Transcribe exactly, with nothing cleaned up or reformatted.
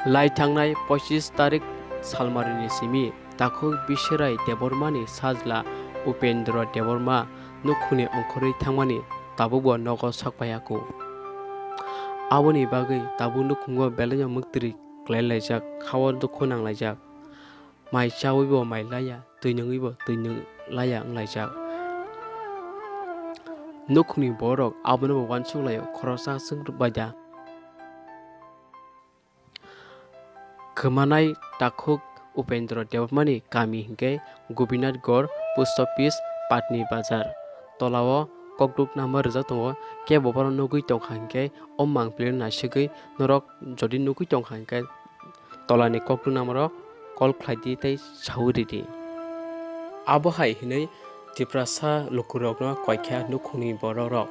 Lai thangnai pochis tarik salmarini simi takhuk Biswarai Debbarmani sajla Upendra Debbarma nukhungni ongkhorwi thangmani tabukbo nogo sak paiyaku. Aboni bagwi tabuk nukhungo belaino mwktwrwi klailaijak, khao dukhu nanglaijak. Mai chawibo mai laya, twi nungwibo twi nung laya wnglaijak. Nukhungni borok abonobo uansuk laio, khoroksa chwng bai da. Kwmanai takhuk Upendra Debbarmani kami hinkhe Gopinath Gorh, Post Office, Patni Bazar. Tolao kokduk number rijak tongo, kebo bono nugwi tongkha hinkhe o mangpili naisugwi norok jodi nugwi tongkha hinkhe tolani kokduk number o call khlai di tei saui ridi. Abo hai hinwi Tiprasa lukurokno koikha nukhungni bororok.